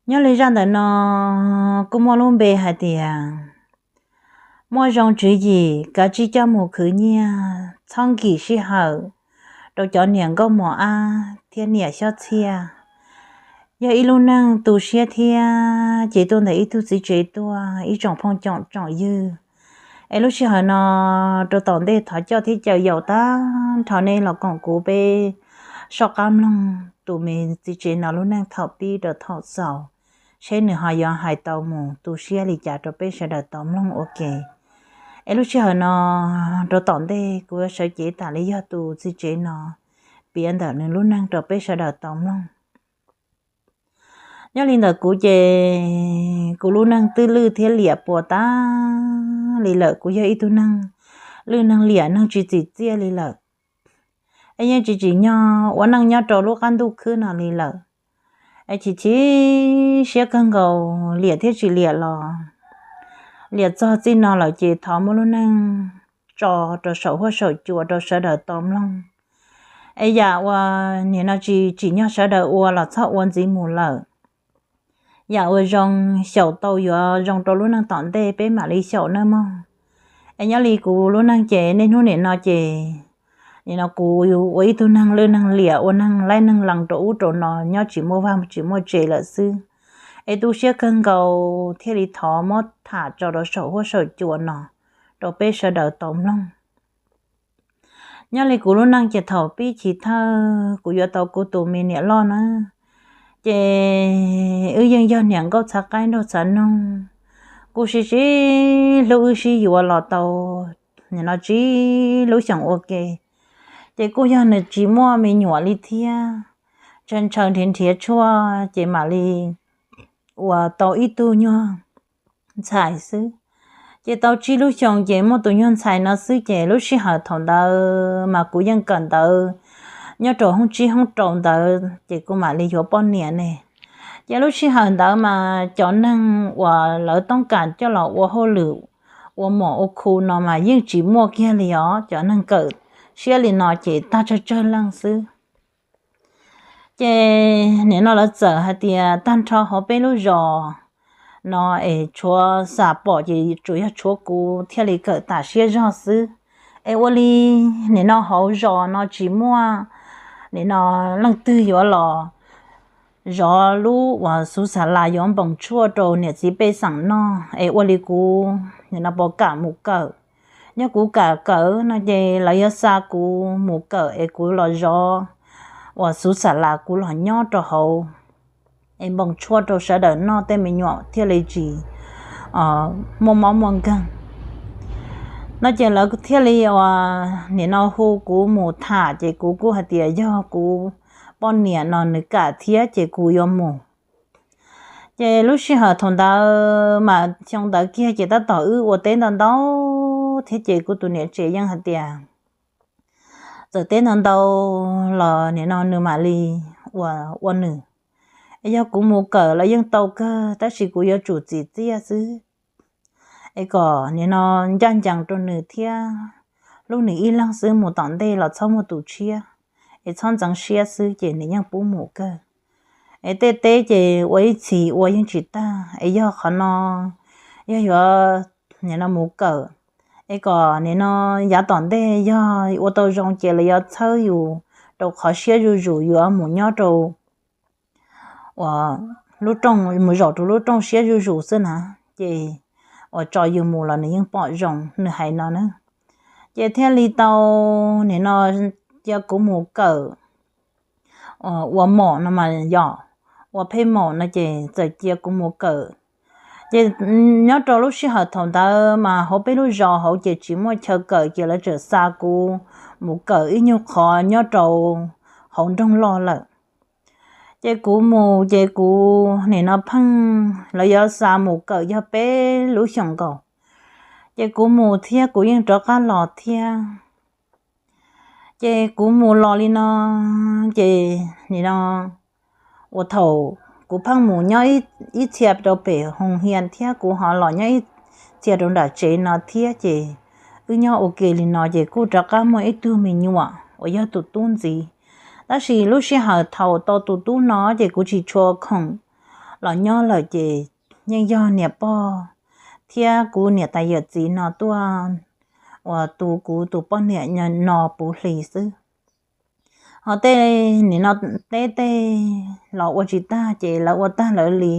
Nyob li zaj ntawm no kuj muaj lub npe hais tias muaj zoo tswv yim kav tsij coj mus khwv nyiaj, txhob nkim sij hawm rau cov niam nkauj mos ab thiab niam xyob txhiaj. Yog ib lub neej tu siab thiab ces tuaj ntawm ib tug txiv tsev tuaj ib tsoom phooj tsoom ywg. Es lub sij hawm no rau tom ntej thov coj thiab caw yaum tag nrho nej los koom kuv peb soj qab mloog tus me txiv tsev no lub neej thaum pib rau thaum xaus, seb nws ho yuav hais tau mus tu siab li cas rau peb sawv daws tau mloog ua ke. Es lub sij hawm no rau tom ntej kuv yuav sawv cev tas li yog tus txiv tsev no piav ntawm nws lub neej rau peb sawv daws tau mloog. Nyob li ntawm kuv ces kuv lub neej twb lwj thiab liam puas tas li lawm. Kuv yog ib tug neeg lwj neeg liam neeg tsis txim txiaj li lawm, es yeej tsis tsim nyog ua neej nyob rau lub qab ntuj khwb no li lawm. Es chim chim siab kawg nkaus, liam thiab tsis liam los liam txog txij no lawm ces thov muab lub neej tso rau saum huab saum cua rau sawv daws tau mloog. Es yam uas nim no tsis tsim nyog sawv daws ua los txhob ua ntxiv mus lawm. Yam uas zoo xyaum tau yuav zoo rau lub neej tom ntej peb mam li xyaum nawb mog. Es nyob li kuv lub neej ces niaj hnub nim no ces nim no kuv ua ib tug neeg lwj neeg liam ua neeg laib neeg lees rau ub rau no nyob tsis muaj vaj tsis muaj tsev lawm xwb. Es tu siab kawg nkaus thiaj li thov muab tham tso rau saum huab saum cua no rau peb sawv daws tau mloog. Nyob li kuv lub neej ces thaum pib chiv thawj kuv yuav tau kuv tus me niam loj na, ces wb yeej yog niam nkauj txhav qaib nraug txhav noog, kuj sib sib hlub wb sib yuav los tau nim no tsib lub xyoos ua ke. Ces kuj yog nws tsis muaj me nyuam li thiab, ntshaw ntshaw nrhiav nrhiav tshuaj ces mam li uas tau ib tug nyuag ntxhais xwb. Ces tau tsib lub xyoos ces muaj tus nyuag ntxhais no xwb ces lub sij hawm thaum ntawd mas kuv yeej kawm ntawv nyob rau hoob tsib hoob rau ntawd ces kuv mam li yuav poj niam ne. Ces lub sij hawm ntawd mas cov neeg uas lawv toob kam coj los ua hauj lwm ua mom ua khu no mas yeej tsis muaj kiag li os. Cov neeg kawm siab li no ces tag tsawg tsawg leej xwb. Ces nim no lawv txawm hais tias tag nrho hauv peb lub zos no es tshuav xam pom ces tsuas yog tshuav kuv thiaj li kawm tas siab zog xwb. Es ua li nim no hauv zos no tsis muaj nim no leej twg yuav los zov lub uas xuv xas las yuav npoos tshuaj rau niam txiv pej xeem noj, es ua li kuv nim no puas kam mus kawm. Yog kuv kam kawm no ces lawv yuav xa kuv mus kawm es kuv los zov uas xuv xas las kuv los nyob rau hauv es npoos tshuaj rau sawv daws noj tej me nyuam thiaj li tsis muaj mob muaj nkeeg no. Ces lawv thiaj li uas nim no hu kuv mus tham ces kuv kuj hais tias yog kuv poj niam no nws kam thiab ces kuv yuav mus. Ces lub sij hawm thaum ntawd mas xyoo ntawd kiag ces tab tom wb ua teb ntau ntau thiab ces kuv tus niam tsev yeej hais tias txawm teb ntau ntau los nim no nws mam li ua ua nws. Es yog kuv mus kawm los yeej tau kawg tab sis kuv yuav tsum txim txiaj xwb es kom nim no ncaj ncees rau nws thiab hlub nws ib leeg xwb, mus tom ntej los txhob muaj tus tshiab es txhob ntxeev siab xwb ces nws yeej pub mus kawg. Es tej teb ces ua ib txhis ua yeej tsis tag es yog qhov no yog yuav nim no mus kawm es kom nim no yav tom ntej yog ua tau zoo ces lawv yuav txhawb yus rau qhov siab zuj zus yuav mus nyob rau uas lub rooj, mus zaum rau lub rooj siab zuj zus xwb na, ces uas tso yus mus los nws yeej pom zoo, nws hais no na. Ces thiaj li tau nim no cia kuv mus kawm ua mom no mas yom, ua phej mom no ces txawm cia kuv mus kawm. Ces nyob rau lub sij hawm thaum ntawd mas hauv peb lub zos hauv ces tsis muaj chaw kawm ces lawv txawm xa kuv mus kawm ib nyuag qhov nyob rau hauv nroog loj lawm. Ces kuv mus ces kuv nim no pheej lawv yuav xa mus kawm yog peb lub xyoos nkaus. Ces kuv mus thiab kuv yeej rov qab los thiab. Ces kuv mus los li no, ces nim no ua thaum kuv pheej mus nyob ib txhia rau pem hoos hias thiab kuv ho los nyob ib txhia rau nram tsev no thiab ces wb nyob ua ke li no ces kuj rov qab muaj ib tug me nyuam uas yog tus tub ntxiv. Tab sis lub sij hawm thaum tau tus tub no ces kuv tsis tshua khoom los nyob lawm ces yeej yog niam pog thiab kuv niam tais yawm txiv no tuaj uas tu kuv tus poj niam no puv hlis xwb. Ho tej nim no teb tej los ua tsis tag ces lawv ua tag lawv li,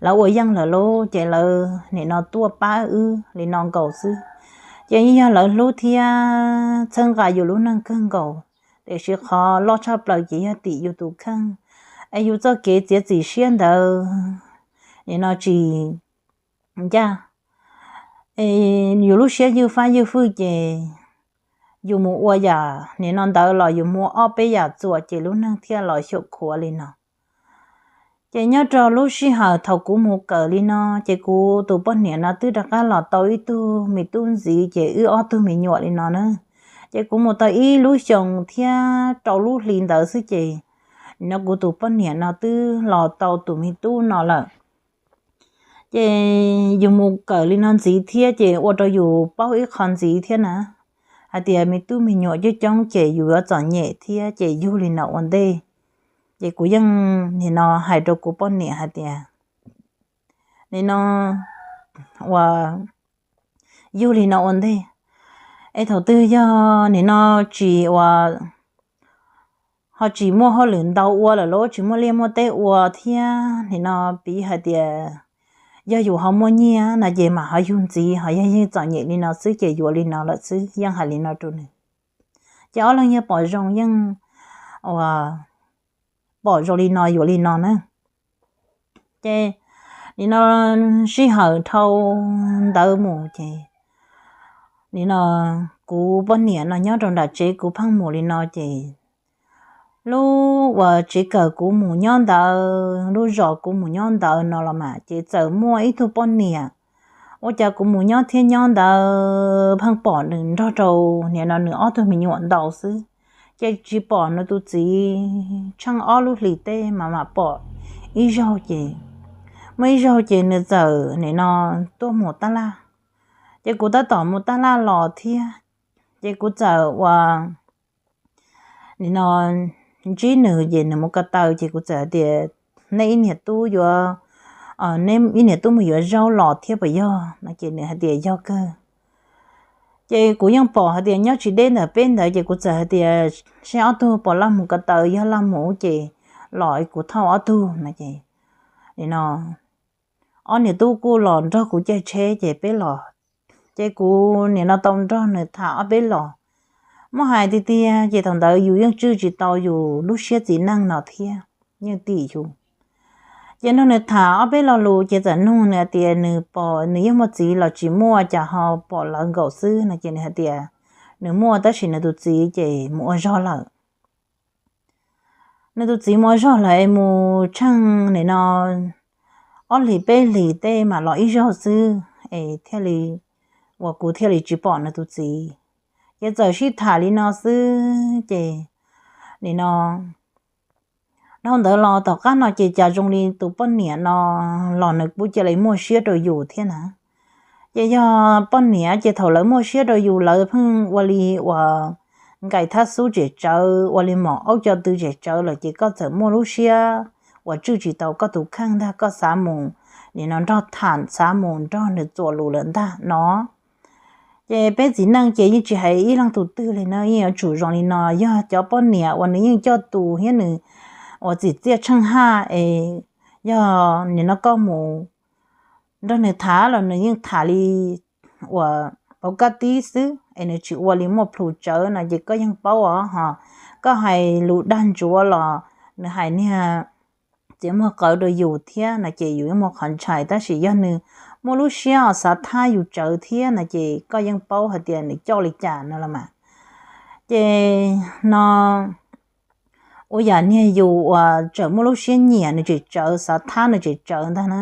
lawv ua yeej lawm lauj ces lawv nim no tuaj pab wb li no nkaus xwb. Ces yeej yog lawv hlub thiab txhawb nqa yus lub neej kawg nkaus, tiam sis qhov loj tshaj plaws ces yog tim yus tus kheej, es yus txoj kev txiav txim siab ntawd nim no tsis ncaj. Yus lub siab ywj fab ywj fwj ces yus mus ua yam nim no ntawd los yus muaj ob peb yam txuas ces lub neej thiaj los xyaum khuav li no. Ces nyob rau lub sij hawm thaum kuv mus kawm li no ces kuv tus poj niam no twb rov qab los tau ib tug me tub ntxiv ces wb ob tug me nyuam li no na. Ces kuv mus tau ib lub xyoos thiab rau lub hli ntawd xwb ces nim no kuv tus poj niam no twb los tau tus me tub no lawm. Ces yus mus kawm li no ntxiv thiab ces ua rau yus paub ib qho ntxiv thiab na, hais tias me tub me nyuam coob coob ces yus yuav txom nyem thiab ces yug li no ua ntej. Ces kuv yeej nim no hais rau kuv poj niam hais tias nim no uas yug li no ua ntej, es thaum twg yog nim no tsis ua ho tsis muaj hauj lwm ntau ua lawm lauj, tsis muaj liaj muaj teb ua thiab nim no piv hais tias yog yus ho muaj nyiaj no ces mam ho yug ntxiv, ho yog yeej txom nyem li no xwb ces yuav li no lawm xwb, yeej hais li no rau nws. Ces ob leeg yeej pom zoo yeej ua pom zoo li no yuav li no na. Ces nim no sij hawm dhau ntawd mus ces nim no kuv poj niam no nyob rau nram tsev kuv pheej mus li no ces lub uas tsev kawm kuv mus nyob ntawd, lub zos kuv mus nyob ntawd no los mas ces txawm muaj ib tug poj niam, ua cas kuv mus nyob thiab nyob ntawd pheej pom nws nrog rau nim no nws ob tug me nyuam ntau xwb, ces tsis pom nws tus txiv tsheej ob lub hlis tej mas mam pom ib zaug ces, muaj ib zaug ces nws txawm nim no tuaj mus tab laj, ces kuv tab tom mus tab laj los thiab, ces kuv txawm ua nim no ntsib nws ces nws mus ko taw ces kuv txawm hais tias nej ib niam tub yuav, nej ib niam tub mus yuav zaub los thiab puas yog no ces nws hais tias yog kawg. Ces kuv yeej pom hais tias nyob tsis deb ntawm peb ntawd ces kuv txawm hais tias seb ob tug puas laj mus ko taw, yog laj mus ces los kuv thauj ob tug no ces nim no ob niam tub kuj los nrog kuv caij tsheb ces peb los, ces kuv nim no tau nrog nws tham ob peb los. Muab hais tiag tiag ces thaum ntawd yus yeej tswj tsis tau yus lub siab txiv neej no thiab, yeej tim yus. Ces nrog nws tham ob peb lo lus ces txawm nug nws hais tias nws pom nws yeej muaj txiv los tsis muaj, cas ho pom lawv nkaum xwb no ces nws hais tias nws muaj tab sis nws tus txiv ces mus ua zog lawm. Nws tus txiv mus ua zog lawm es mus tsheej nim no ob hlis peb hlis tej mam los ib zaug xwb es thiaj li uas kuv thiaj li tsis pom nws tus txiv. Ces txawm sib tham li no xwb ces nim no dhau ntawd los tom qab no ces cas zoo li tus poj niam no los nws kuj cia li muaj siab rau yus thiab na. Ces yog poj niam ces thaum lawv muaj siab rau yus lawv pheej ua li uas nkaim thab xub tsem tsawv, ua li mom aub co tw tsem tsawv lawm ces koj txawm muaj lub siab uas tswj tsis tau koj tus kheej ntag, koj xav mus nim no nrog tham, xav mus nrog nws txuas lus lawm ntag no. Ces peb txiv neej ces yeej tsis hais ib leej tus twg li na, yeej yuav tsum zoo li no. Yog cov poj niam uas nws yeej coj tus thiab nws uas txim txiaj tsheej haj es yog nim no koj mus nrog nws tham los nws yeej tham li uas pauv kaj tib xwb es nws tsis ua li muaj plhus tsawv no ces koj yeej paub os ho. Koj hais lus dag ntsuav los nws hais niag txiav muag qawv rau yus thiab no ces yus yeej muaj qhov ntshai, tab sis yog nws muaj lub siab xav thab yus tsawv thiab no ces koj yeej paub hais tias nws coj li cas no los mas. Ces no ua yam niag yus uas tseem muaj lub siab nyiam nws tsem tsawv, xav thab nws tsem tsawv ntag na.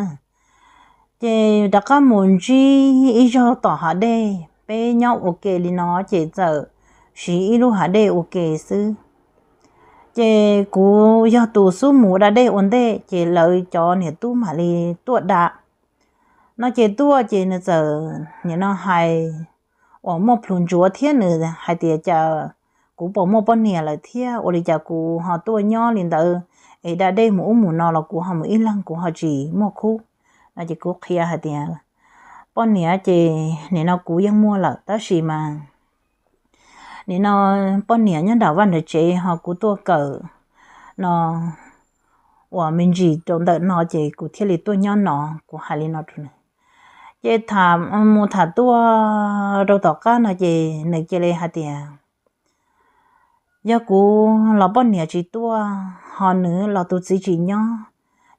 Ces rov qab mus ntsib ib zaug tom hav dej, peb nyob ua ke li no ces txawm siv ib lub hav dej ua ke xwb. Ces kuv yog tus xub mus da dej ua ntej ces lawv cov niam tub mam li tuaj da. No ces tuaj ces nws txawm nim no hais uas muaj plhus ntsuav thiab nws hais tias cas kuv puas muaj poj niam lawm thiab ua li cas kuv ho tuaj nyob li ntawd es da dej mus ub mus no los kuv ho mus ib leeg kuv ho tsis muaj khub. No ces kuv qhia hais tias poj niam ces nim no kuv yeej muaj lawm tab sis mas nim no poj niam nyob nram vaj nram tsev ho kuv tuaj kawm no uas me ntsis rau ntawm no ces kuv thiaj li tuaj nyob no, kuv hais li no rau nws. Ces tham mus tham tuaj rau tom qab no ces nws cia li hais tias yog kuv los poj niam tsis tuaj, ho nws los tus txiv tsis nyob,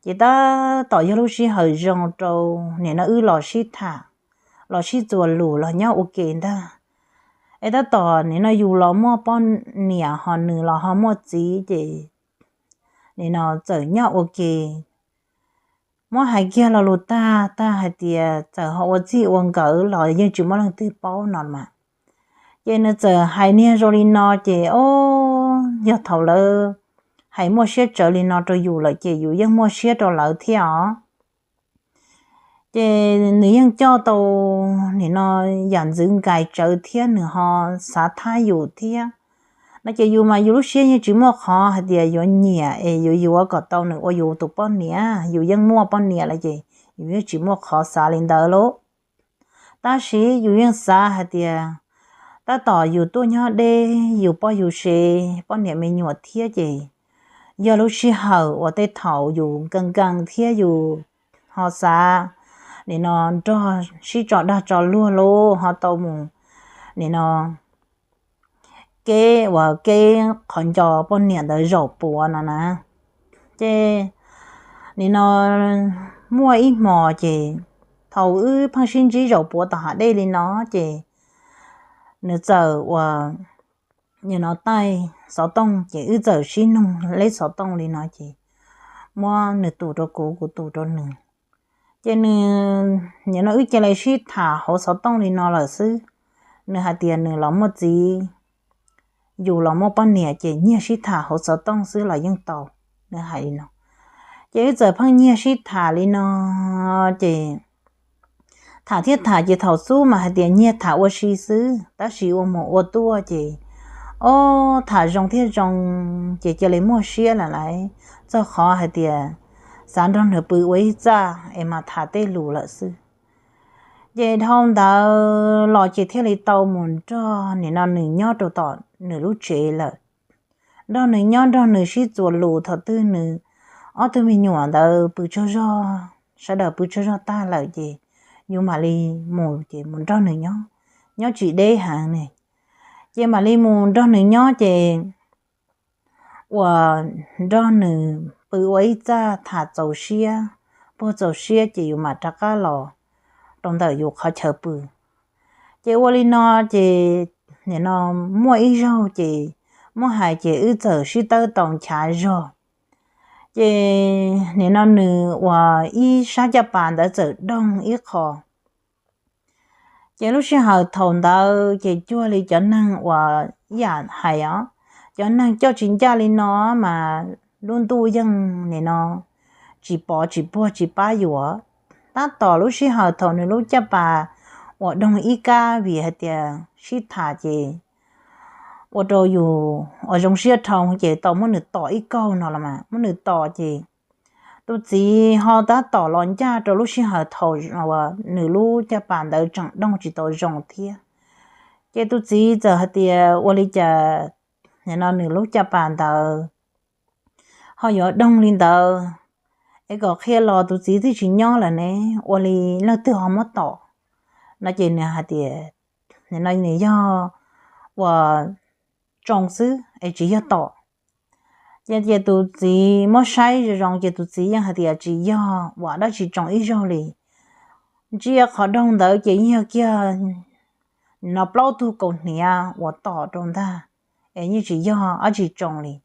ces tab tom yog lub sij hawm zoo rau nim no wb los sib tham, los sib txuas lus los nyob ua ke ntag. Es tab tom nim no yus los muaj poj niam ho nws los ho muaj txiv ces nim no txawm nyob ua ke. Muab hais kiag lo lus tag tag hais tias txawm ho ua txij ua nkawm los yeej tsis muaj leej twg paub no mas. Ces nws txawm hais niag zoo li no ces o, yog thaum lawv hais muaj siab tsawv li no rau yus lawm ces yus yeej muaj siab rau lawv thiab os. Ces nws yeej coj tau nim no yam ntxwv nkais tsawv thiab nws ho xav thab yus thiab. No ces yus mas yus lub siab yeej tsis muaj qhov hais tias yuav nyiam es yuav yuav kom tau nws ua yus tus poj niam, yus yeej muaj poj niam lawm ces yus yeej tsis muaj qhov xav li ntawd lauj. Tab sis yus yeej xav hais tias tab tom yus tuaj nyob deb yus poj yus sev poj niam me nyuam thiab ces yog lub sij hawm uas tej thaum yus nkees nkees thiab yus ho xav nim no nrog sib tso dag tso luag lauj ho tau mus nim no keb uas keb qhov nco poj niam ntawd zaum puav no na. Ces nim no muaj ib hmos ces thaum wb pheej sib ntsib zaum puav tom hav dej li no ces nws txawm uas nim no taij xov tooj ces wb txawm sib nug leb xov tooj li no ces muab nws tus rau kuv, kuv tus rau nws. Ces nws nim no wb cia li sib tham hauv xov tooj li no lawm xwb. Nws hais tias nws los muaj txiv, yus los muaj poj niam ces nyiag sib tham hauv xov tooj xwb los yeej tau, nws hais li no. Ces wb txawm pheej nyiag sib tham li no ces tham thiab tham ces thaum xub mas hais tias nyiag tham ua si xwb tab sis ua mus ua tuaj ces o, tham zoo thiab zoo ces cia li muaj siab lawm lauj. Txog qhov hais tias xav nrog nws pw ua ib txaj es mas tham tej lus lawm xwb. Ces dhau ntawd los ces thiaj li tau mus nrog nim no nws nyob rau tom nws lub tsev lawm. Nrog nws nyob nrog nws sib txuas lus thaum twg nws ob tug me nyuam ntawd pw tsaug zog, sawv daws pw tsaug zog tag lawm ces yus mam li mus ces mus nrog nws nyob, nyob tsis deb heev ne. Ces mam li mus nrog nws nyob ces uas nrog nws pw ua ib txaj tham txaus siab, puag txaus siab ces yus mam rov qab los rau ntawm yus qhov chaw pw. Ces ua li no ces nim no muaj ib zaug ces muab hais ces wb txawm sib tawb tau nchav zog. Ces nim no nws uas ib sab caj pas ntawd txawm doog ib qho. Ces lub sij hawm thaum ntawd ces cuag li cov neeg uas ib yam hais os, cov neeg coj tsis ncaj li no mas lub ntuj yeej nim no tsis pov tsis puag tsis pab yus. Tab tom lub sij hawm thaum nws lub caj pas uas doog ib kab vim hais tias sib tham ces ua rau yus uas zoo siab dhau ces tau muab nws tom ib kaug no los mas muab nws tom ces tus txiv ho tab tom los ncaj rau lub sij hawm thaum uas nws lub caj pas ntawd tseem doog tsis tau zoo thiab. Ces tus txiv txawm hais tias ua li cas no nws lub caj pas ntawd ho yuav doog li ntawd, es kom qhia los tus txiv twb tsis nyob lawm ne, ua li leej twg ho muab tom? No ces nws hais tias no nws yog uas tsoo xwb es tsis yog tom. Ces tus txiv muab saib zoo zoo ces tus txiv yeej hais tias tsis yog uas dab tsi tsoo ib zaug li. Ntsia qhov doog ntawd ces yeej yog kiag no plaub tug kaus hniav uas tom rau ntag, es yeej tsis yog dab tsi tsoo li.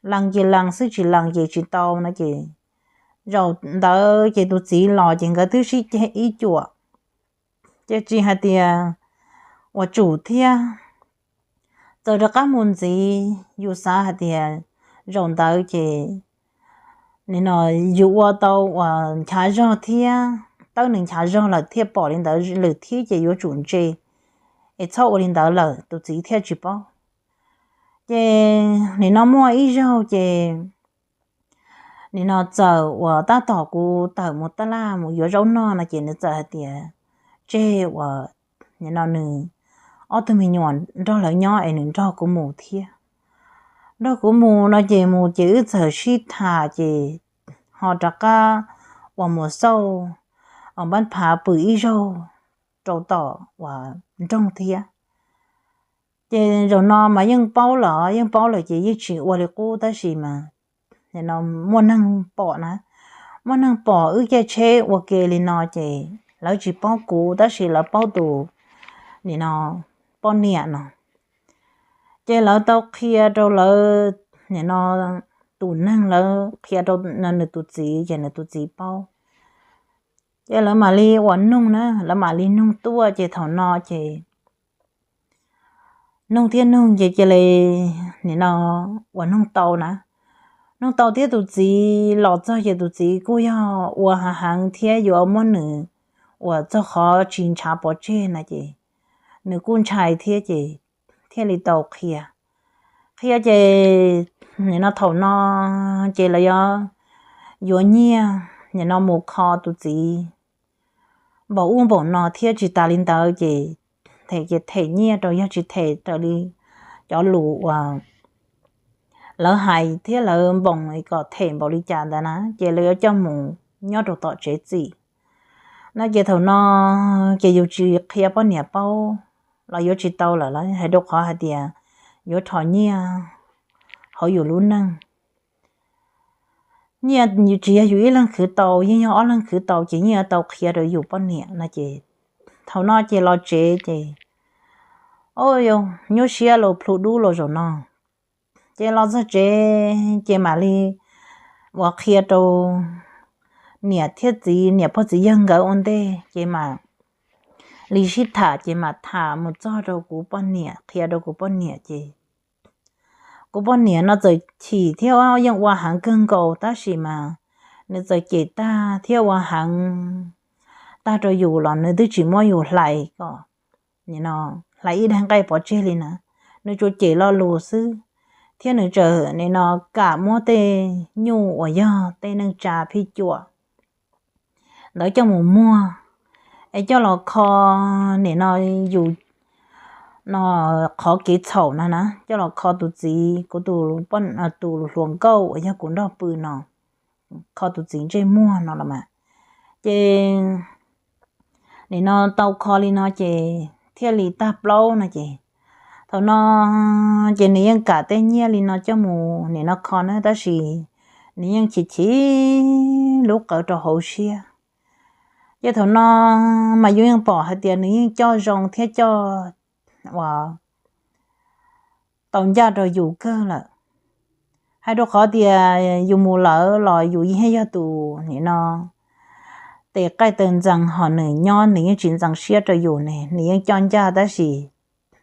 Lees ces lees xwb, tsis lees ces tsis tau no ces zaum ntawd ces tus txiv los ces nkawd twb sib ceg ib cuam. Ces tsis hais tias uas tsum thiab. Txawm rov qab mus ntxiv yus xav hais tias zaum ntawd ces nim no yus ua tau uas nchav zog thiab, tawb nws nchav zog lawm thiaj pom li ntawd lwm thib ces yuav tsum ntse, es txhob ua li ntawd lawm tus txiv thiaj tsis paub. Ces nim no muaj ib zaug ces nim no txawm uas tab tom kuv tawm mus taj laj mus yuav zaub noj no ces nws txawm hais tias tseg uas nim no nws ob tug me nyuam nrog lawv nyob es nws nrog kuv mus thiab. Nrog kuv mus no ces mus ces wb txawm sib tham ces ho rov qab uas mus xauj uas npab phav pw ib zaug rau tom uas nroog thiab. Ces zaum no mas yeej paub lawm, yeej paub lawm ces yeej tsis ua li qub tab sis mas muaj neeg pom na, muaj neeg pom wb caij tsheb ua ke li no ces lawv tsis paub kuv tab sis lawv paub tus nim no poj niam no. Ces lawv tau qhia rau lawv nim no tus neeg, lawv qhia rau nws tus txiv ces nws tus txiv paub. Ces lawv mam li uas nug na, lawv mam li nug tuaj ces thaum no ces nug thiab nug ces cia li nim no uas nug tau na, nug tau thiab tus txiv los txog ces tus txiv kuj yog ua hav heev thiab yuav muab nws uas txog qhov tsis ntshav pov tseg na ces nws kuj ntshai thiab ces thiaj li tau qhia. Qhia ces nim no thaum no ces lawv yuav yuav nyiaj nim no mus kho tus txiv npaum ub npaum no thiab tsis tas li ntawd ces them ces them nyiaj rau, yog tsis them raws li cov lus uas lawv hais thiab lawv npoos kom them npaum li cas ntawd na ces lawv yuav coj mus nyob rau tom tsev txim no ces thaum no ces yus tsis qhia poj niam paub los yuav tsis tau lawm, lawv hais rau qhov hais tias yuav rho nyiaj hauv yus lub neej. Nyiaj tsis yog yus ib leeg khwv tau, yeej yog ob leeg khwv tau ces yeej yuav tau qhia rau yus poj niam no ces thaum no ces los tsev ces nyuaj siab los plhu dub los zaum no. Ces los txog tsev ces mam li uas qhia rau niam thiab txiv, niam pog txiv yawg nkawd ua ntej ces mam li sib tham ces mam tham mus txog rau kuv poj niam, qhia rau kuv poj niam ces kuv poj niam no txawm chim thiab yeej ua heev kawg nkaus tab sis mas nws txawm cem tag thiab ua heev tag rau yus los nws twb tsis muab yus hlais kom nim no hlais ib daig nqaij pov tseg li na, nws tsuas cem lo lus xwb thiab nws txawm nim no kam muab tej nyuj uas yog tej neej tsa phij cuam ntawd coj mus muag es coj los kho nim no yus no qhov kev txhaum no na, coj los kho tus txiv kuv, tus hluas nkauj uas yog kuv nrog pw no, kho tus txiv ntsej muag no los mas. Ces nim no tau kho li no ces thiaj li tag plaub no ces thaum no ces nws yeej kam tej nyiaj li no coj mus nim no kho na tab sis nws yeej chim chim lub qawv rau hauv siab. Ces thaum no mas yus yeej pom hais tias nws yeej coj zoo thiab coj uas tau ncaj rau yus kawg lawm. Hais rau qhov tias yus mus lawm los yus yeej yog tus nim no tes qaij taw ntxees, ho nws nyob nws yeej tsis ntxeev siab rau yus ne, nws yeej coj ncaj tab sis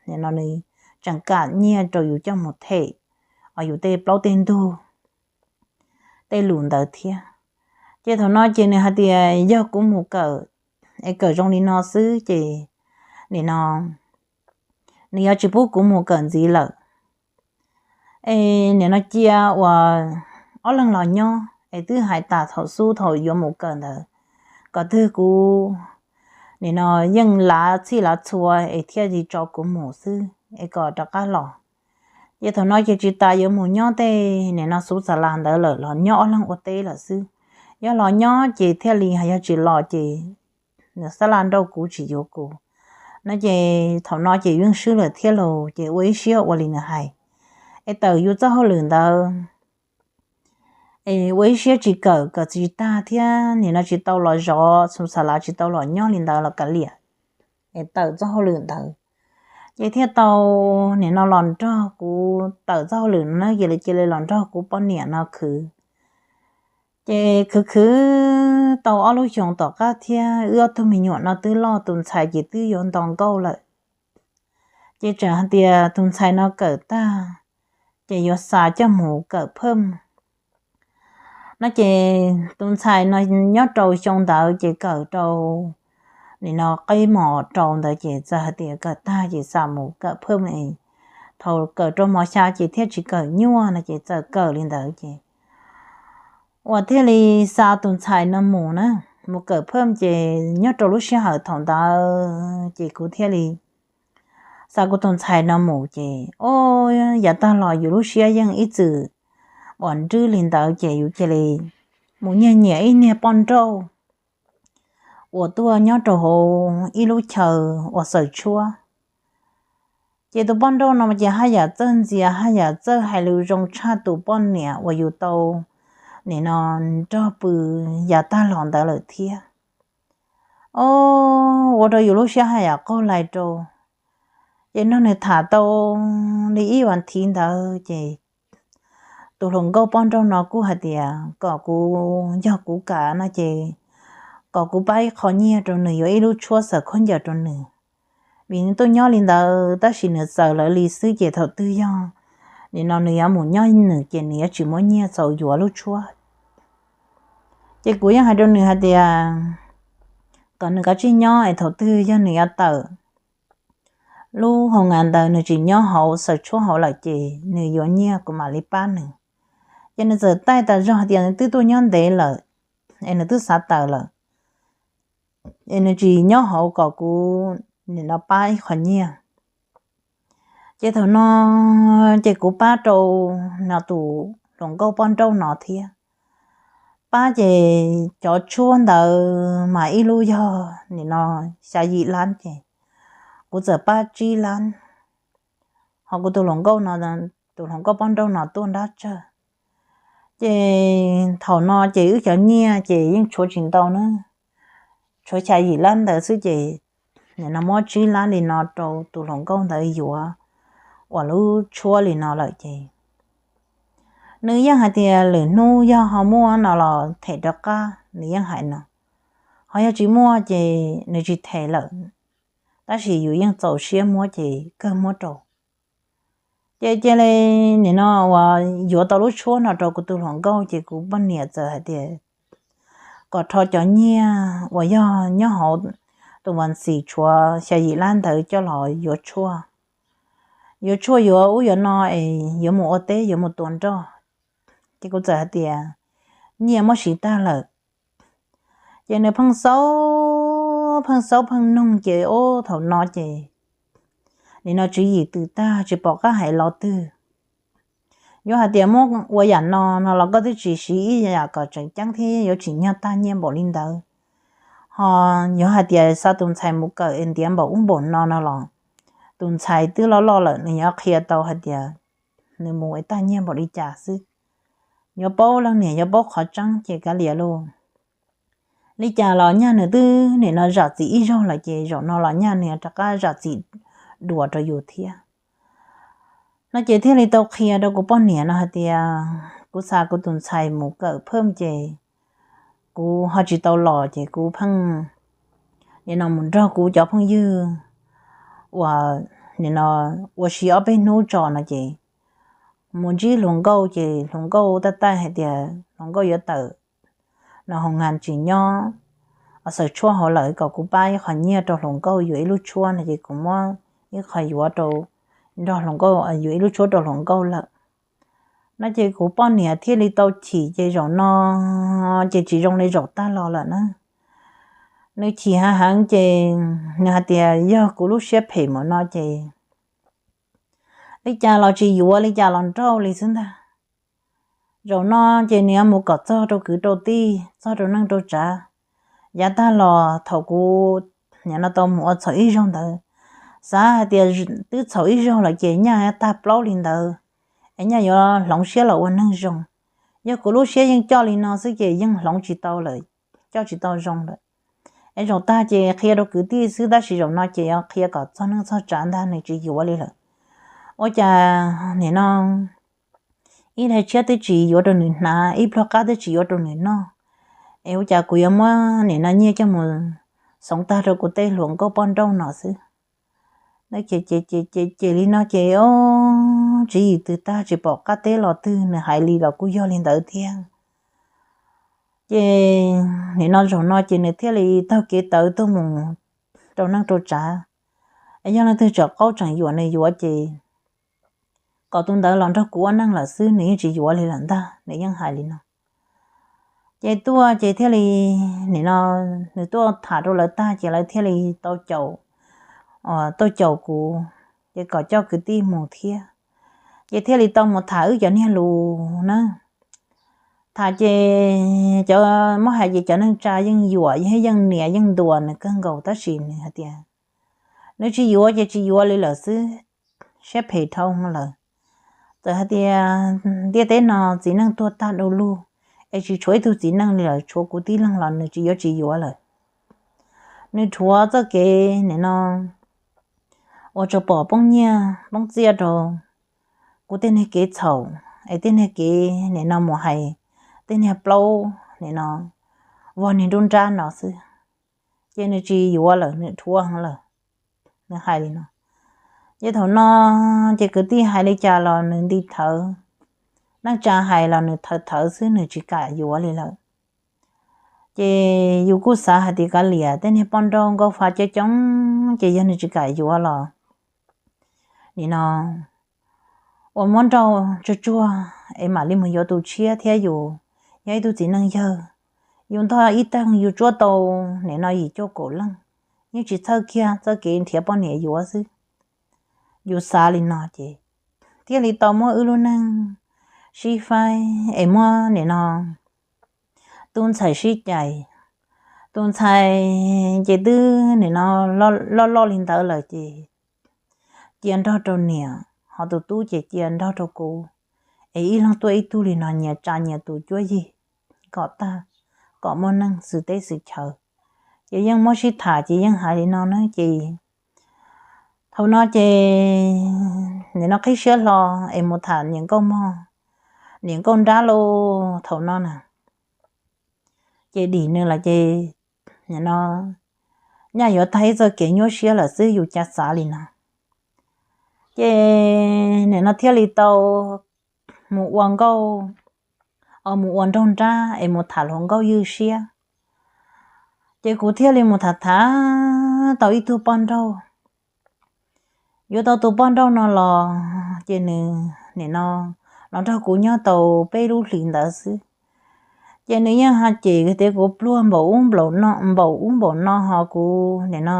nim no nws tseem kam nyiaj rau yus coj mus them os yus tej plaub tej ntug tej lus ntawd thiab. Ces thaum no ces nws hais tias yog kuv mus kawm es kawm zoo li no xwb ces nim no nws yuav tsis pub kuv mus kawm ntxiv lawm. Es nim no cia uas ob leeg los nyob es twb hais tas thaum xub thaum yuav mus kawm ntawd kom twg kuv nim no yeej lav txhij lav txhua es thiaj li tso kuv mus xwb es kom rov qab los. Ces thaum no ces tsis tas yuav mus nyob tej nim no xuv xa las ntawd lawm los nyob ob leeg ua teb lawm xwb. Yog los nyob ces thiaj li, yog tsis los ces nws xab laj nrauj kuv tsis yuav kuv no ces thaum no ces yeej swb lawm thiab los ces ua ib siab ua li nws hais es tawm yus txoj hauj lwm ntawd es ua ib siab tsis kawm, kawm tsis tag thiab nim no tsis tau los zov xuv xa las, tsis tau los nyob li ntawd los kav liam es tawm txoj hauj lwm ntawd. Ces thiaj tau nim no los nrog kuv tawm txoj hauj lwm no na, ces cia li los nrog kuv poj niam no khwv. Ces khwv khwv tau ob lub xyoos tom qab thiab wb ob tug me nyuam no twb loj, tus ntxhais ces twb yuav nto nkauj lawm. Ces tseem hais tias tus ntxhais no kawm tag ces yuav xa coj mus kawm phaj no ces tus ntxhais no nyob rau xyoo ntawd ces kawm rau nim no qib mos rau ntawd ces txawm hais tias kawm tag ces xa mus kawm phaj. Thaum kawm rau mos xya ces thiaj tsis kawm nyuaj no ces txawm kawm li ntawd ces uas thiaj li xa tus ntxhais no mus na, mus kawm phaj ces nyob rau lub sij hawm thaum ntawd ces kuv thiaj li xa kuv tus ntxhais no mus ces, o, yav tag los yus lub siab yeej ib txwm uas nrwb li ntawd ces yus cia li mus nyiag nyiam ib niag poj nrauj uas tuaj nyob rau hauv ib lub chaw uas xaws tshuab. Ces tus poj nrauj no ces haj yam txawj ntxias, haj yam txawj hais lus zoo tshaj tus poj niam uas yus tau nim no nrog pw yav tag los ntawd lawm thiab. O, ua rau yus lub siab haj yam qaug lais rau. Ces nrog nws tham tau li ib vas thiv ntawd ces tus hluas nkauj poj nrauj no kuj hais tias kom kuv, yog kuv kam no ces kom kuv pab ib qho nyiaj rau nws yuav ib lub tshuab xaws khaub ncaws rau nws, vim nws tuaj nyob li ntawd tab sis nws xaws lawv li xwb ces thaum twg yog nim no nws yuav mus nyob nws ces nws yuav tsis muaj nyiaj txaus yuav lub tshuab. Ces kuv yeej hais rau nws hais tias kom nws kav tsij nyob es thaum twg yog nws yuav tawm lub hoo ngas ntawd nws tsis nyob hauv xaws tshuab hauv lawm ces nws yuav nyiaj kuv mam li pab nws. Ces nws txawm taij tas zog hais tias nws twb tuaj nyob ntev lawm es nws twb xav tawm lawm es nws tsis nyob hauv kom kuv nim no pab ib qho nyiaj. Ces thaum no ces kuv pab rau no tus hluas nkauj poj nrauj no thiab. Pab ces cov tshuab ntawd mas ib lub yog nim no xya yim lab ces kuv txawm pab tsib lab, ho kuv tus hluas nkauj no, tus hluas nkauj poj nrauj no tuaj nrab tsawg. Ces thaum no ces wb cov nyiaj ces yeej tshuav tsis ntau na, tshuav xya yim lab ntawd xwb ces nim no muab tsib lab li no rau tus hluas nkauj ntawd yuav ua lub tshuab li no lawm ces nws yeej hais tias lwm hnub yog ho muaj no los them rov qab, nws yeej hais no. Ho yog tsis muaj ces nws tsis them lawm, tab sis yus yeej txaus siab muab ces kawg muab rau. Ces cia li nim no uas yuav tau lub tshuab no rau kuv tus hluas nkauj ces kuv poj niam txawm hais tias kom rho cov nyiaj uas yog nyob hauv tus vas xim tshuav xya yim lab ntawd coj los yuav tshuaj, yuav tshuaj yuav ub yuav no es yuav mus ua teb yuav mus tua nroj. Ces kuv txawm hais tias nyiaj muab siv tag lawm. Ces nws pheej xaub pheej xaub pheej noog ces ub thaum no ces nim no tswv yim twm tag tsis pom qab hais lo twg. Yuav hais tias muab ua yam no no los koj twb tsis siv ib yam kom tseem ceeb thiab yuav tsim nyog tag nyiaj npaum li ntawd. Ho yuav hais tias xa tus ntxhais mus kawm es ntiav npaum ub npaum no no los tus ntxhais twb loj loj lawm nws yuav qhia tau hais tias nws mus es tag nyiaj npaum li cas xwb. Yuav paub leej niam yuav paub qhov tseeb ces kav liam lauj. Li cas los nyaj nws twb nim no zam txim ib zaug lawm ces zaum no los nyaj nws rov qab zam txim dua rau yus thiab. No ces thiaj li tau qhia rau kuv poj niam no hais tias kuv xa kuv tus ntxhais mus kawm phaj ces kuv ho tsis tau los ces kuv pheej nim no mus nrog kuv cov phooj ywg uas nim no ua si ob peb hnub tso no ces mus ntsib hluas nkauj ces hluas nkauj taij taij hais tias hluas nkauj yuav tawm no hoo nkas tsis nyob, xaws tshuaj hauv lawm kom kuv pab ib qho nyiaj rau hluas nkauj yuav ib lub tshuab no ces kuv muab ib qho yuav rau, nrog hluas nkauj yuav ib lub tshuab rau hluas nkauj lawm. No ces kuv poj niam thiaj li tau chim ces zaum no ces tsis zoo li zaum tag los lawm na. Nws chim heev heev ces nws hais tias yog kuv lub siab phem mus no ces li cas los tsis yuav li cas los nrauj li xwb ntag. Zaum no ces nws yuav mus kom txog rau kwv rau tij txog rau neej rau tsav. Yav tag los thaum kuv nim no tau mus ua txhaum ib zaug ntawd, xav hais tias twb txhaum ib zaug lawm ces nyaj tag plaub li ntawd es nyaj yuav hloov siab los ua neeg zoo. Yog kuv lub siab yeej coj li no xwb ces yeej hloov tsis tau lawm, coj tsis tau zoo lawm. Es zaum tag ces qhia rau kwv tij xwb tab sis zaum no ces yuav qhia kom txog neej txog tsav ntag nws tsis yuav li lawm. Ua cas nim no ib daim tshiab twb tsis yuav rau nws hnav, ib pluag qab twb tsis yuav rau nws noj, es ua cas kuv yuav muab nim no nyiaj coj mus xoov tag rau kuv tej hluas nkauj poj nrauj no xwb. Ces ces ces li no ces tswv yim twm tag tsis pom qab teb los twg, nws hais li los kuj yog li ntawd thiab. Ces nim no zaum no ces nws thiaj li taug kev tawv tuaj mus rau neej rau tsav. Es yog leej twg tseem qaub tseem yuam nws yuav ces kom tus ntawd los nrog kuv ua neej lawm xwb, nws yeej tsis yuav li lawm ntag, nws yeej hais li no. Ces tuaj ces thiaj li, nim no nws tuaj tham rau lawv tag ces lawv thiaj li tau caum, tuaj caum kuv, ces kom coj kwv tij mus thiab. Ces thiaj li tau mus tham wb cov niag lus na. Tham ces cov, muab hais ces cov neej tsa yeej yuam, yeej nias yeej ntuas nws kawg nkaus, tab sis nws hais tias nws tsis yuav ces tsis yuav li lawm xwb, siab phem dhau lawm. Txawm hais tias ntiaj teb no txiv neej tuag tag du lug, es tsis tshuav ib tug txiv neej li lawm, tshuav kuv tib leeg los nws tsis yuav, tsis yuav lawm. Nws rhuav txoj kev nim no ua rau pom poob nyiaj poob txiaj rau kuv tej niag kev txhaum, es tej niag kev nim no mus hais tej niag plaub nim no vog niag nruab nrab no xwb, ces nws tsis yuav lawm, nws rhuav lawm. Nws hais li no. Ces thaum no ces kwv tij hais li cas los nws nti thawv, neej tsa hais los nws thawv thawv xwb, nws tsis kam yuav li lawm. Ces yus kuj xav hais tias kav liam, tej niag poj nrauj nkauj fa coob coob ces yog nws tsis kam yuav los nim no ua muab nrauj tsuag tsuag es mam li mus yuav tus tshiab thiab, yus yog ib tug txiv neej yawg, yus ntog ib teg yus tsuab tau nim no yim cuaj kaum leej, yeej tsis txhawj kiag txoj kev nrhiav poj niam yuav xwb. Yus xav li no ces thiaj li tau muab wb lub neej sib faib es muab nim no tus ntxhais sib cais. Tus ntxhais ces twb nim no loj loj li ntawd lawm ces cia nrog rau niam, ho tus tub ces cia nrog rau kuv, es ib leeg tuaj ib tug li no nyias tsa nyias tus cuab yig kom tag, kom muaj neej xwm teb xwm chaw. Ces yeej muab sib tham ces yeej hais li no na ces thaum no ces nim no qhib siab hlo es mus tham niam nkauj mog, niam nkauj nrab lauj thaum no na. Ces dim nws los ces nim no nyaj yuav tag ib txoj kev nyuaj siab lawm xwb, yus cas xav li no. Ces nim no thiaj li tau mus ua nkauj, mus ua nraug nrab es mus tham hluas nkauj ywj siab. Ces kuv thiaj li mus tham tham tau ib tug poj nrauj. Yuav tau tus poj nrauj no los ces nws nim no los nrog kuv nyob tau peb lub hlis ntawd xwb. Ces nws yeej ho cem tias kuv pluag npaum ub npaum no, npaum ub npaum no ho kuv nim no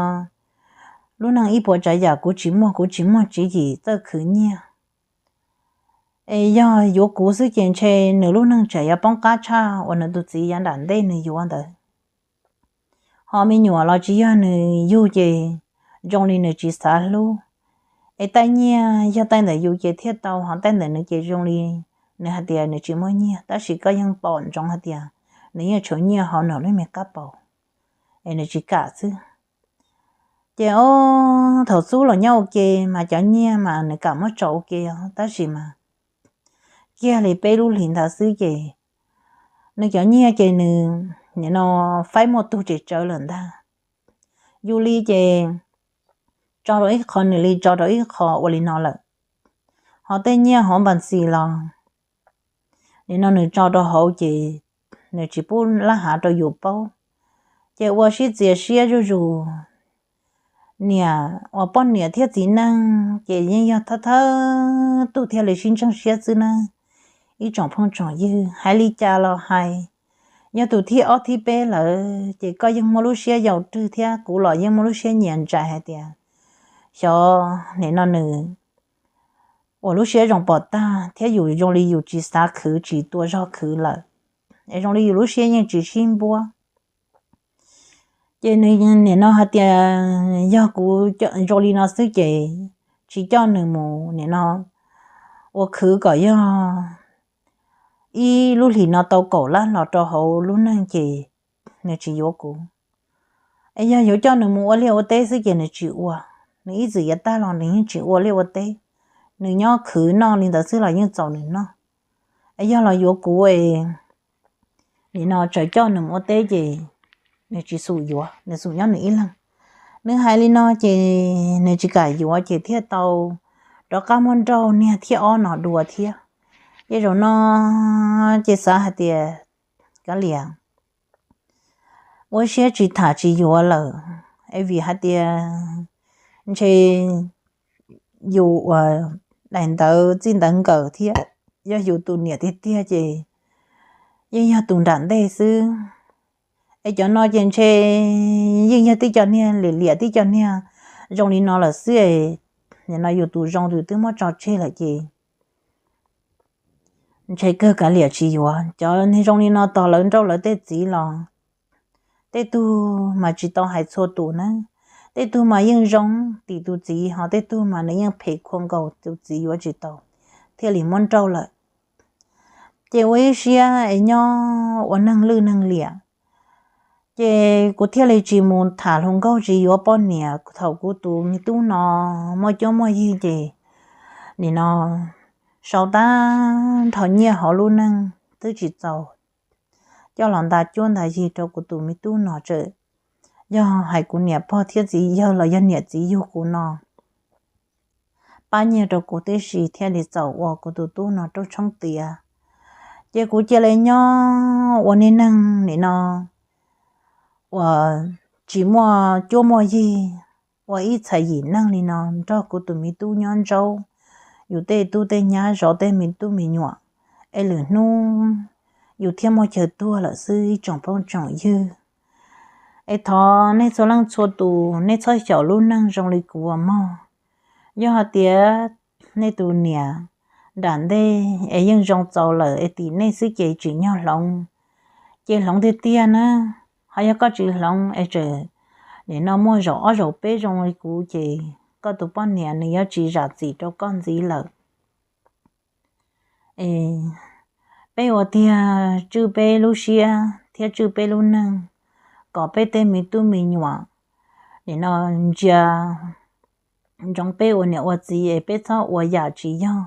lub neej ib puas tsav yam kuv tsis muaj, kuv tsis muaj tswv yim txawj khwv nyiaj. Es yog yuav kuv xwb ces ntshe nws lub neej tseem yuav poob qab tshaj uas nws tus txiv yav nram ntej nws yuav ntawd. Ho me nyuam los tsis yog nws yug ces zoo li nws tsis xav hlub. Es taij nyiaj yog taij ntawm yus ces thiaj tau, ho taij ntawm nws ces zoo li nws hais tias nws tsis muaj nyiaj, tab sis koj yeej pom ntsoov hais tias nws yeej tshuav nyiaj hauv nws lub me kab paus, es nws tsis kam xwb. Ces ob thaum xub los nyob ua ke mas cov nyiaj mas nws kam muab tso ua ke os, tab sis mas kiag li peb lub hlis ntawd xwb ces nws cov nyiaj ces nws nim no faib muaj tug tsem tsawv lawm ntag. Yus li ces tso rau ib qho, nws li tso rau ib qho ua li no lawm. Ho tej nyiaj hauv npas ntxis los nim no nws tso rau hauv ces nws tsis pub lab hav rau yus paub. Ces ua sib txias siab zuj zus. Niam uas poj niam thiab txiv neej ces yeej yog thawj thawj tug thiaj li sib ntseeg siab xwb na. Ib tsoom phooj tsoom ywg, hais li cas los hais, yog tus thib ob thib peb lawm ces koj yeej muaj lub siab yau rwg thiab kuv los yeej muaj lub siab nyiam ntsais hais tias xyov nim no nws uas lub siab zoo pom tag thiab yus zoo li yus tsis xav khwv tsis tua zog khwv lawm, es zoo li yus lub siab yeej tsis sib npuab. Ces nws nim no hais tias yog kuv zoo li no xwb ces tsis coj nws mus nim no ua khwv kom yog ib lub hlis no tau kaum lab los rau hauv lub neej ces nws tsis yuav kuv. Es yog yuav coj nws mus ua liaj ua teb xwb ces nws tsis ua. Nws ib txwm yav tag los nws yeej tsis ua liaj ua teb, nws nyob khwv noj li ntawd xwb los yeej txaus nws noj. Es yog los yuav kuv es nim no tseem coj nws mus ua teb ces nws tsis xum yuav, nws xum nyob nws ib leeg. Nws hais li no ces nws tsis kam yuav ces thiaj tau rov qab muab nrauj niag thib ob no dua thiab. Ces zaum no ces xav hais tias kav liam, ua siab tsis tham tsis yuav lawm, es vim hais tias ntshe yus uas daim ntawv txij ntawv nkawm thiab yog yus tus niam tiag tiag ces yeej yog tus nram ntej xwb. Es cov no ces ntshe yeej yog tib co niag liam liam tib co niag zoo li no lawm xwb. Nim no yus tus zoo yus twb muab tso tseg lawm ces ntshe kawg kav liam tsis yuav. Cov niag zoo li no tos lawv nrauj lawv tej txiv los tej tug mas tsis tau hais txhua tus na, tej tug mas yeej zoo tim tus txiv, ho tej tug mas nws yeej phem khua nkaus tus txiv yuav tsis tau thiaj li muab nrauj lawm. Ces ua ib siab es nyob ua neeg lwj neeg liam, ces kuv thiaj li tsis mus tham hluas nkauj tsis yuav poj niam. Thaum kuv tus me tub no muaj cuab muaj yig ces nim no sau tag nrho nyiaj hauv lub neej twb tsis txaus coj los nta cuab nta yig rau kuv tus me tub no tseem yog hais kuv niam pog thiab txiv yawg los yog niam txiv yug kuv no pab nyiaj rau kuv tib si thiaj li txaus ua kuv tus tub no rooj tshoob tiav. Ces kuv cia li nyob ua niag neeg nim no uas tsis muaj cuab muaj yig, ua ib txhais yim neeg li no nrog kuv tus me tub nyob ntsaub, yus tej tub tej nyab zov tej me tub me nyuam, es lwm hnub yus thiaj muaj chaw tuag lawm xwb ib tsoom phooj tsoom ywg. Es thov nej txhua leej txhua tus nej txhob xyaum lub neej zoo li kuv uas mog. Yog hais tias nej tus niam nram ntej es yeej zoo txaus lawm es tim nej xwb ces tsim nyog hloov, ces hloov tiag tiag na. Ho yog koj tsis hloov es tseem nim no muaj zaum ob zaum peb zoo li kuv ces koj tus poj niam nws yuav tsis zam txim rau koj ntxiv lawm. Es peb ua tiag tswj peb lub siab thiab tswj peb lub neej, kom peb tej me tub me nyuam nim no ntsia ntsoov peb ua niam ua txiv es peb txhob ua yam tsis yog,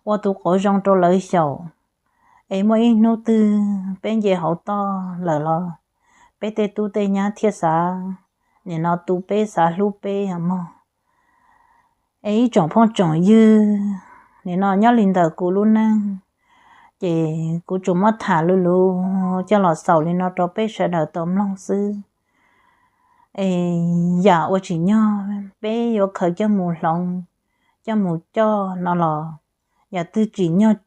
ua tus qauv zoo rau lawv xyaum. Es muaj ib hnub twg peb nce hauv toj lawm los peb tej tub tej nyab thiaj xav nim no tu peb xav hlub peb mog. Es ib tsoom phooj tsoom ywg, nim no nyob li ntawm kuv lub neej ces kuv tsuas muab tham luv luv coj los xaus li no rau peb sawv daws tau mloog xwb. Es yam uas tsim nyog peb yuav khaws coj mus hloov, coj mus coj no los yam twg tsim nyog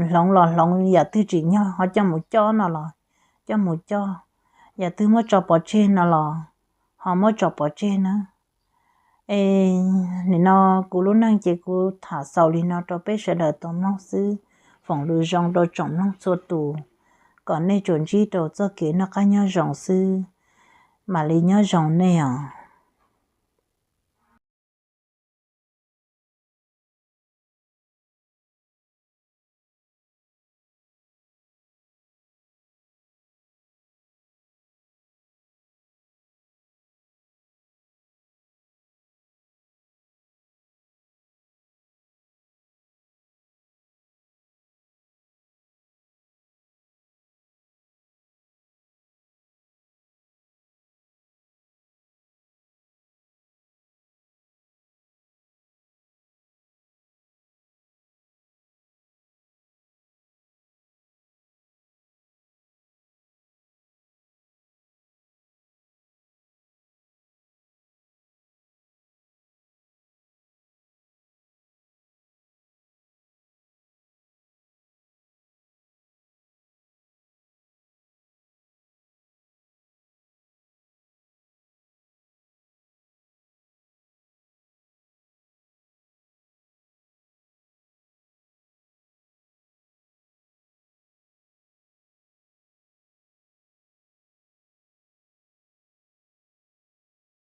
hloov los hloov, yam twg tsim nyog ho coj mus coj no los coj mus coj, yam twg muab tso pov tseg no los ho muab tso pov tseg na. Es nim no kuv lub neej ces kuv tham xaus li no rau peb sawv daws tau mloog xwb. Foom lus zoo rau tsoom mloog txhua tus, kom nej tsuas ntsib rau txoj kev noj qab nyob zoo xwb. Mam li nyob zoo nej os.